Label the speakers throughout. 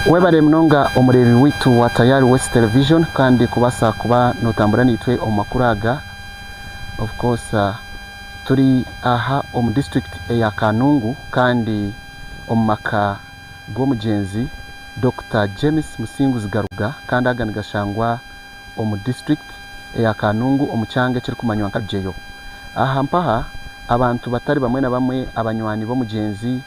Speaker 1: Webare munonga omureebi waitu wa Tayari West Television kandi kubaasa kuba notambura naitwe omu makuru aga. Of course turi aha omu district eya Kanungu kandi omu maka g'omugyenzi Dokita James Musinguzi Garuga kandi aga nigashangwa omu district eya Kanungu omu kyanga ekirikumanywa nka Rugyeyo. Aha mpaha abantu batari bamwe na bamwe abanywani b'omugyenzi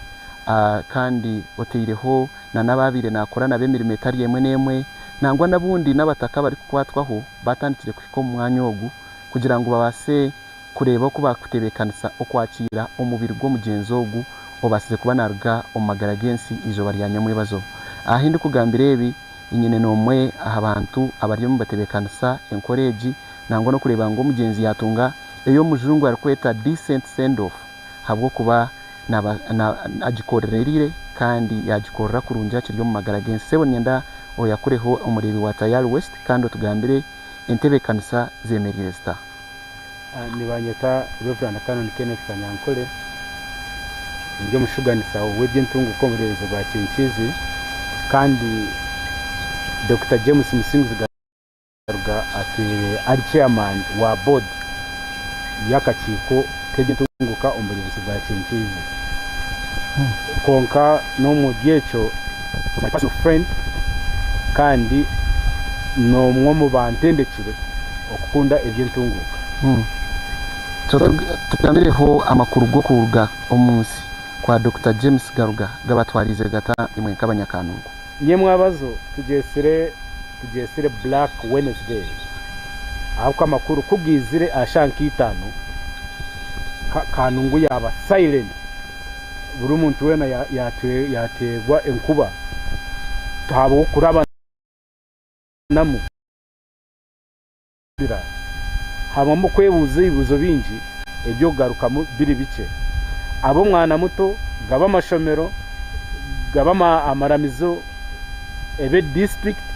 Speaker 1: kandi oteireho na n'abaabaire naakora nabo emirimo etari emwe n'emwe nangwa n'abundi n'abataka abarikukwatwaho baatandikire kuhika omu mwanya ogu kugira ngu babaase kureeba oku baakutebeekanisa okwakiira omubiri gw'omugyenzi ogu obaasize kuba naaruga omu magara g'ensi eizooba rya nyamwebazo. Ahu ndikugambira ebi, nyine n'omwe aha bantu abariyo nibatebeekanisa enkora egi nangwa n'okureeba ngu omugyenzi yaatunga ei omujungu arikweta decent send-off ahabw'okuba naaba agikorereire kandi yaagikorera kurungi akiri omu magara g'ensi. Sebo niinyenda oyakureho omureebi wa Tayari West kandi otugambire entebeekanisa zemereire zita?
Speaker 2: Nibanyeta Rev. Canon Kenneth Kanyankole, ndi omushuganisa w'eby'entunguka omu bureebezi bwa Kinkiizi kandi Dokita James Musinguzi Garuga atwire ari chairman wa board y'akakiiko k'eby'entunguka omu bureebezi bwa Kinkiizi. Kwonka n'omuri ekyo my personal friend kandi n'omwe omu bantendekire okukunda eby'entunguuka.
Speaker 1: Tugambireho amakuru g'okuruga omu nsi kwa Dokita James Garuga gabatwariize gata imwe nk'abanyakanungu?
Speaker 2: Nyemwabazo tugyetsire tugyetsire Black Wednesday ahabw'okuba amakuru ku gaizire aha shaaha nka itaano, Kanungu yaaba silent. Buri muntu weena yaateerwa enkuba ahabw'okurabanamu. Habamu okwebuuza ebibuuzo bingi eby'okugarukamu biri bikye. Abe omwana muto, gabe amashomero, gabe amaramizo, ebe disiturikiti,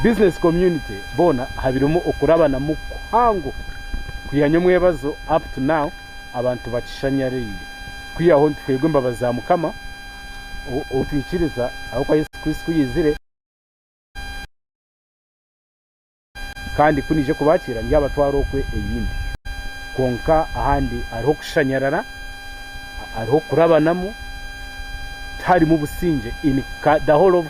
Speaker 2: bizinesi komyunite boona habirimu okurabanamu kuhango kwiha nyomwebazo up to now abantu bakishanyaraire. Kwihaho nituheerwa embabazi za Mukama ou twikiriza ahabw'okuba Yesu Kristo ku yaizire, Kandi ku naija kubakiira, ndyabatwara okwe eyindi. Kwonka ahandi hariho okushanyarara, hariho okurabanamu, tiharimu busingye in the whole of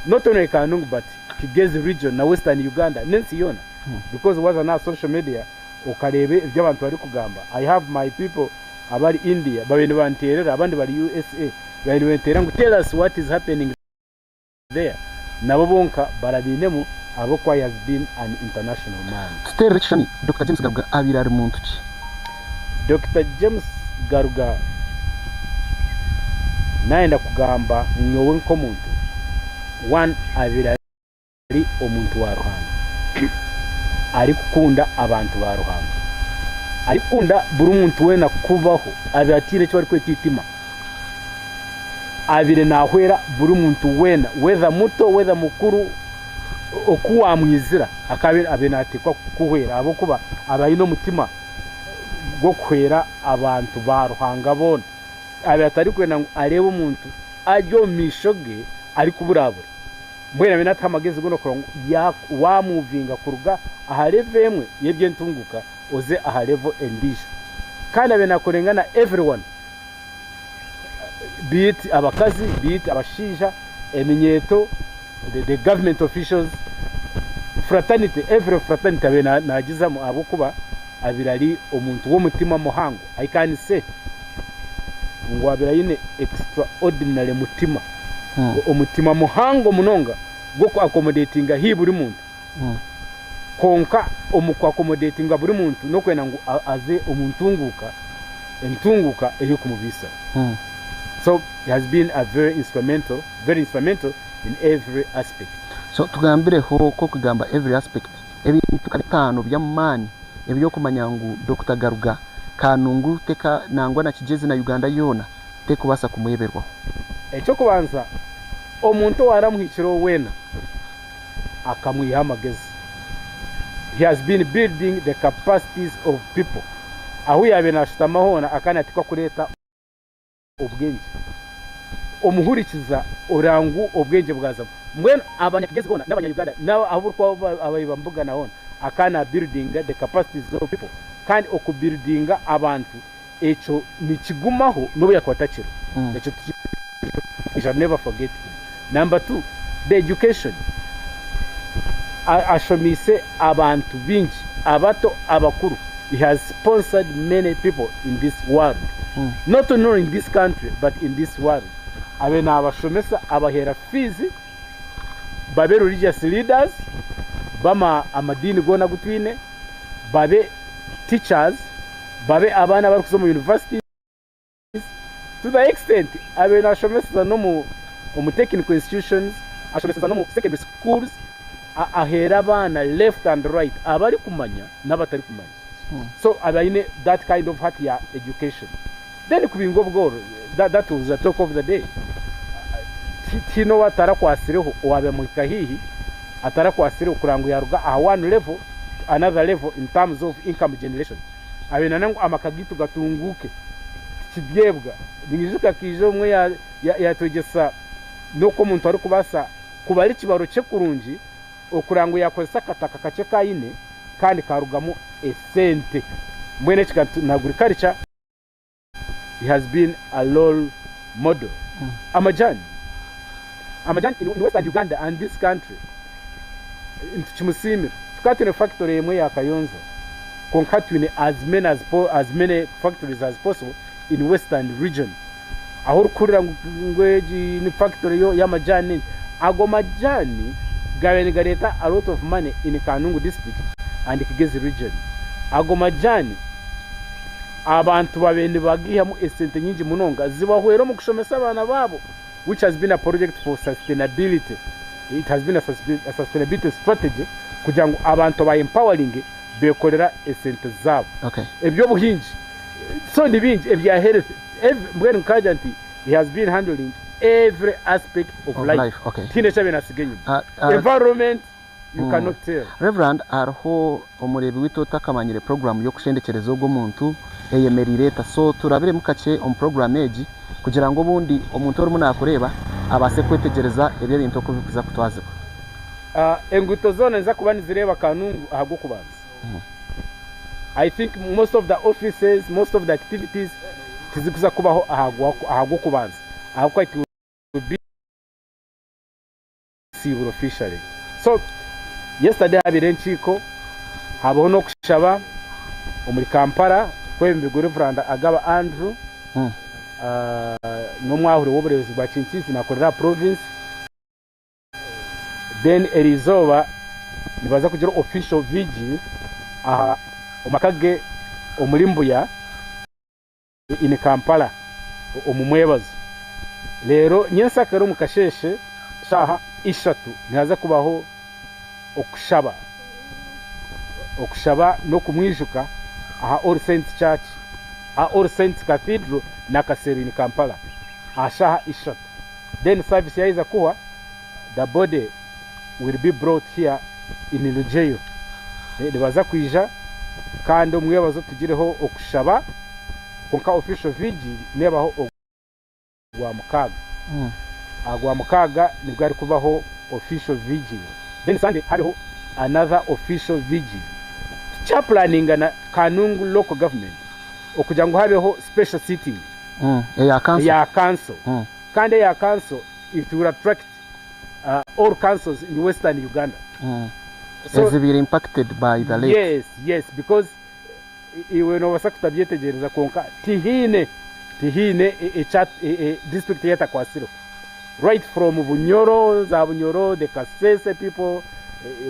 Speaker 2: not only Kanungu but Kigezi region na Western Uganda n'ensi yoona because waaza n'aha social media okareeba ebi abantu barikugamba, I have my people abari India babaire nibanteerera abandi bari USA babaire nibanteerera ngu tell us what is happening there nabo bonka barabiinemu ahabw'okuba he has been an international man.
Speaker 1: Tuteerere ekishushani, Dokita James Garuga abaire ari muntu ki?
Speaker 2: Dokita James Garuga nayenda kugamba nyowe nk'omuntu, one abaire ari omuntu wa Ruhanga, arikukunda abantu ba Ruhanga, arikukunda buri muntu weena kubaho, abaire ataine eki barikweta eitima. Abaire naahwera buri muntu weena whether muto whether mukuru oku waamwizira akaba abaire naateekwa kukuhwera ahabw'okuba aba aine omutima gw'okuhwera abantu ba Ruhanga boona. Abaire atarikwenda ngu areebe omuntu ari omu maisho ge arikuburabura. Mbwenu abaire naatuha amagezi goona kureba ngu waamuvinga kuruga aha level emwe y'eby'entunguuka oze aha level endiijo. Kandi abaire naakorengana na everyone. Be it abakazi, be it abashaija, eminyeeto, the government officials, fraternity, every fraternity abaire naagizamu ahabw'okuba abaire ari omuntu w'omutima muhango. I can say ngu abaire aine extraordinary mutima, omutima muhango munonga gw'oku accommodatinga haihi buri muntu. Kwonka omu ku accommodatinga buri muntu n'okwenda ngu aze omu ntunguuka, entunguuka erikumubiisaho. So he has been a very instrumental, very instrumental in every aspect.
Speaker 1: So tugambireho ku orikugamba every aspect, ebintu nka bitaano by'amaani eby'okumanya ngu Dokita Garuga Kanungu teka nangwa na Kigyezi na Uganda yoona terikubaasa kumweberwaho.
Speaker 2: Eky'okubanza, omuntu owaramuhikireho weena akamwiha amagezi. He has been building the capacities of people. Ahu yaabaire naashutama hoona akaba naateekwa kureeta obwengye. Omuhurikiza oreba ngu obwengye bwazamu. Mbwenu abanyakigezi boona n'abanya Uganda n'abu orikuba ababaire bamubugana hoona akaba na buildinga the capacities of people kandi oku buildinga abantu ekyo nikigumaho n'obu yakuba atakiriho. Ekyo we shall never forget him. Number two, the education. Ashomiise abantu baingi abato abakuru. He has sponsored many people in this world. Not only in this country but in this world. Abe nabashomesa abaheera fees babe religious leaders bama amadiini goona agu twine, babe teachers, babe abaana abarikuza omu universities to the extent abe nashomeseza n'omu omu technical institutions, ashomeseza n'omu secondary schools, aheera abaana left and right abarikumanya n'abatarikumanya. So abe aine that kind of heart ya education. Then kubinga obworo, that was the talk of the day. Tihaine ou atarakwasireho owaabamuhika haihi atarakwasireho kureba ngu yaaruga aha one level to another level in terms of income generation. Abe nana ngu amaka gaitu gatunguuke. Tikibyebwa. Ninyijuka akaija obumwe yaatwegyesa n'oku omuntu arikubaasa kubara ekibaro kye kurungi okureba ngu yaakozesa akataka kakye aku aine kandi kaarugamu esente. Mbwenu eki ka na agriculture he has been a role model. Amajani, amajani in western Uganda and this country nitukimusiimira. Tukaba twine factory emwe ya Kayonza kwonka hati twine as many as as many factories as possible in western region. Ahu orikuhurira ngu egi ni factory y'amajani n'enki. Ago majani gabaire nigareeta a lot of money in Kanungu district and Kigezi region. Ago majani abantu babaire nibagaihamu esente nyingi munonga zibahwera omu kushomesa abaana baabo which has been a project for sustainability. It has been a sustainability strategy kugira ngu abantu ba empowering bekorera esente zaabo.
Speaker 1: Okay.
Speaker 2: Eby'obuhingi so ni bingi ebya health mbwenu nkagira nti he has been handling every aspect of
Speaker 1: Of
Speaker 2: life.
Speaker 1: life, okay.
Speaker 2: Tihaine eki abaire naatsiga enyima. Environment you cannot tell.
Speaker 1: Reverend, hariho omureebi waitu otakamanyire puroguraamu y'okushendekyereza ogwo omuntu eyemereire eta. So turabiremu kakye omu puroguraamu egi kugira ngu obundi omuntu orimu naakureeba abaase kwetegyereza ebi ebintu oku birikuza kutwazibwa.
Speaker 2: Enguuto zoona niziza kuba nizireeba Kanungu ahabw'okubanza. I think most of the offices, most of the activities tizikuza kubaho ahabw'okubanza ahabw'okuba it will be Siibura officially. So yesterday habaire enkiiko, habaho n'okushaba omuri Kampala kwebembirwe Rev. Agaba Andrew n'omwahure w'obureebezi bwa Kinkizi nakorera aha province. Then eriizooba nibaza kugira official vigil aha omu maka ge omuri Mbuya in Kampala omu mwebazo. Reero nyensakare omu kasheeshe shaaha ishatu nihaza kubaho okushaba okushaba n'okumwijuka aha All Saints Church aha All Saints Cathedral Nakasero in Kampala aha shaaha ishatu. Then service yaheza kuhwa the body will be brought here in Lugyeyo. Nibaza kwija kandi omwebazo tugireho okushaba kwonka official vigil nebaho ogwamukaaga. Aha gwamukaaga nibwo harikubaho official vigil then Sunday habeho another official vigil. Tukyapulaninga na Kanungu local government okugira ngu habeho special sitting
Speaker 1: Eya council.
Speaker 2: eya council kandi eya council it will attract all councils in western Uganda.
Speaker 1: So, Ezibaire impacted by the late.
Speaker 2: Yes, yes, because iwe nobaasa kutabyetegyereza kwonka tihaine tihaine ekya district ei atakwatsireho. Right from Bunyoro, za Bunyoro, the Kasese people,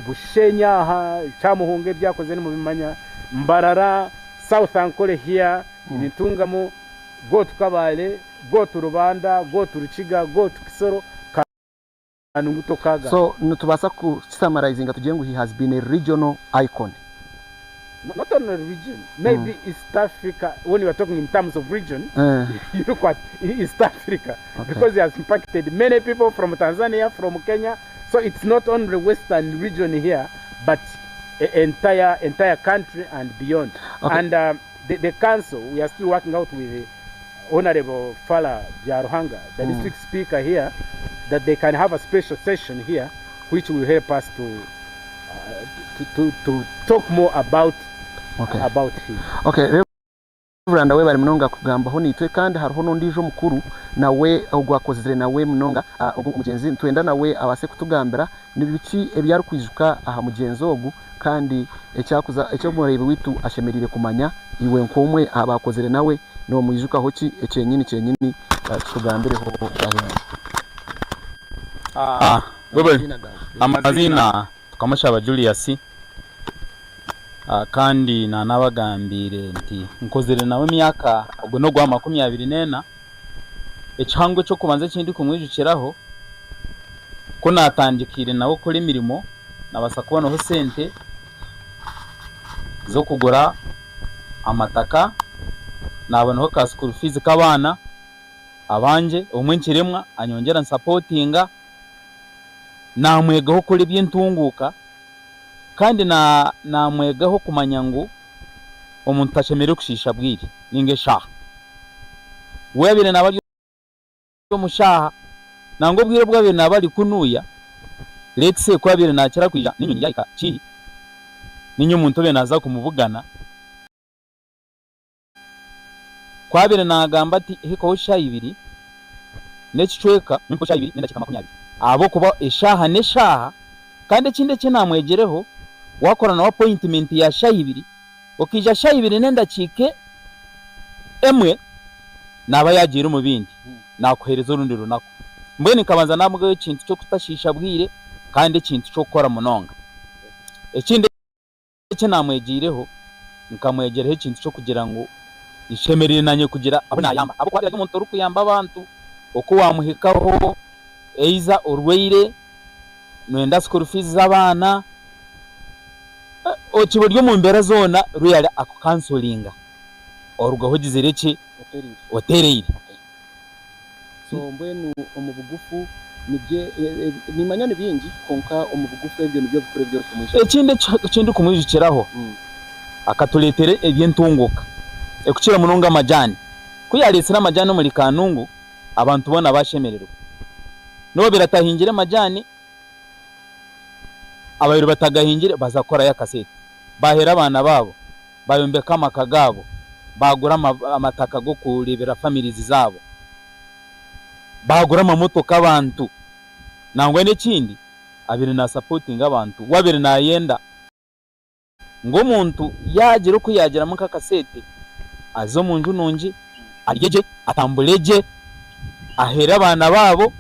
Speaker 2: Bushenyi aha, Kyamuhunga ebi akozire nimubimanya, Mbarara, South Ankole here, in Ntungamo, go to Kabale, go to Rubanda, go to Rukiga, go to Kisoro, Kanungu tokagamba.
Speaker 1: So nitubaasa kukisamarayizinga tugire ngu he has been a regional icon.
Speaker 2: Not only region, maybe East Africa, when you are talking in terms of region, you look at East Africa because he has impacted many people from Tanzania, from Kenya. So it's not only Western region here, but entire entire country and beyond.
Speaker 1: Okay.
Speaker 2: And the council, we are still working out with Honorable Fala Byaruhanga, the district speaker here, that they can have a special session here which will help us to, to, to, to talk more about, about him.
Speaker 1: Okay, Reverend webare munonga kugambaho naitwe. Kandi hariho n'ondiijo omukuru nawe ogwakozire nawe munonga, ogu omugyenzi nitwenda nawe abaase kutugambira ni biki ebi arikwijuka aha mugyenzi ogu, kandi ekyakuza eki omureebi waitu ashemereire kumanya. Iwe nk'omwe aha baakozire nawe, nomwijukaho ki ekyenyini kyenyini? Kitugambireho.
Speaker 3: Webale. Amazina Tukamushaba Julius, kandi nanabagambiire nti nkozire nawe emyaka ogu n'ogwa 24. Ekihango eky'okubanza eki ndikumwijukiraho, ku naatandikiire nawe kukora emirimo nabaasa kubonaho sente z'okugura amataka, naabonaho ka school fees k'abaana abangye, obumwe nkiremwa anyongyera ansapotinga. Naamwegaho kukora eby'entunguuka kandi naamwegaho kumanya ngu omuntu tashemereire kushiisha bwire nainga eshaaha. We abaire naaba ari omu shaaha, nangwa obwire obu abaire naaba ari kunuuya, let's say ku abaire naakira kwija n'enyonyi yaahika kiihi, niinye omuntu obaire naaza kumubugana. Ku abaire naagamba ati, Hikaho eshaaha ibiri n'ekicweka, mpikaho eshaaha ibiri n'edakiika 20. Ahabw'okuba eshaaha n'eshaaha. Kandi ekindi eki naamwegyereho, waakora nawe apoyintimenti ya shaaha ibiri, okaija shaaha ibiri n'endakiika emwe, naaba yaagiire omu bindi, naakuheereza orundi runaku. Mbwenu nkabanza naamugaho ekintu ky'okutashiisha bwire kandi ekintu ky'okukora munonga. Ekindi. Eki naamwegyeireho, nkamwegyeraho ekintu ky'okugira ngu nshemereire naanye kugira abu naayamba. Ahabw'okuba ari omuntu orikuyamba abantu, oku waamuhikaho eiza orwaire, nooyenda school fees z'abaana, okiba ori omu mbeera zoona really akukansoringa orugaho ogizire ki? Otereire.
Speaker 1: So mbwenu omu bugufu nibyo nimanya ni bingi kwonka omu bugufu ebyo nibyo bikuru ebi orikumwijukiraho.
Speaker 3: Ekindi eki ndikumwijukiraho akatureetera eby'entunguka ekukira munonga amajaani. Ku yaareetsire amajaani omuri Kanungu abantu boona baashemererwa. N'obu abaire atahingire majaani, ababaire batagahingire baaza kukorayo akasente baahera abaana baabo. Bayombeka amaka gaabo, baagura amataka g'okureeberera families zaabo, baagura amamotoka abantu. Nangwa n'ekindi abaire na supportinga abantu, we abaire nayenda ngu omuntu yaagira oku yaagiramu nk'akasente aze omu nju nungi, arye gye, atambure gye, aheere abaana baabo.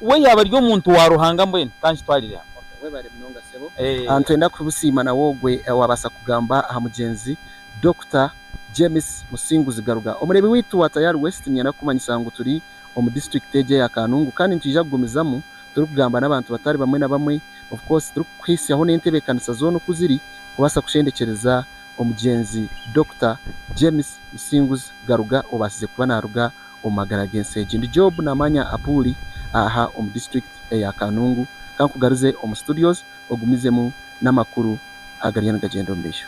Speaker 3: We yaaba ari omuntu wa Ruhanga mbwenu kankitwarire hamwe.
Speaker 1: Webare munonga sebo. Nitwenda kukusiima nawe ogwe owabasa kugamba aha mugyenzi Dokita James Musinguzi Garuga. Omureebi waitu wa Tayari West, niinyenda kukumanyisa ngu turi omu disiturikiti egi eya Kanungu kandi nitwija kugumizamu turikugamba n'abantu batari bamwe na bamwe, of course turikukuhitsyaho n'entebeekanisa zoona oku ziri kubaasa kushendekyereza omugyenzi Dokita James Musinguzi Garuga obaasize kuba naaruga omu magara g'ensi egi. Ndi Job Namanya Apuuli aha omu disiturikiti eya Kanungu. Ka nkugaruze omu studios ogumizemu n'amakuru agariyo nigagyenda omu maisho.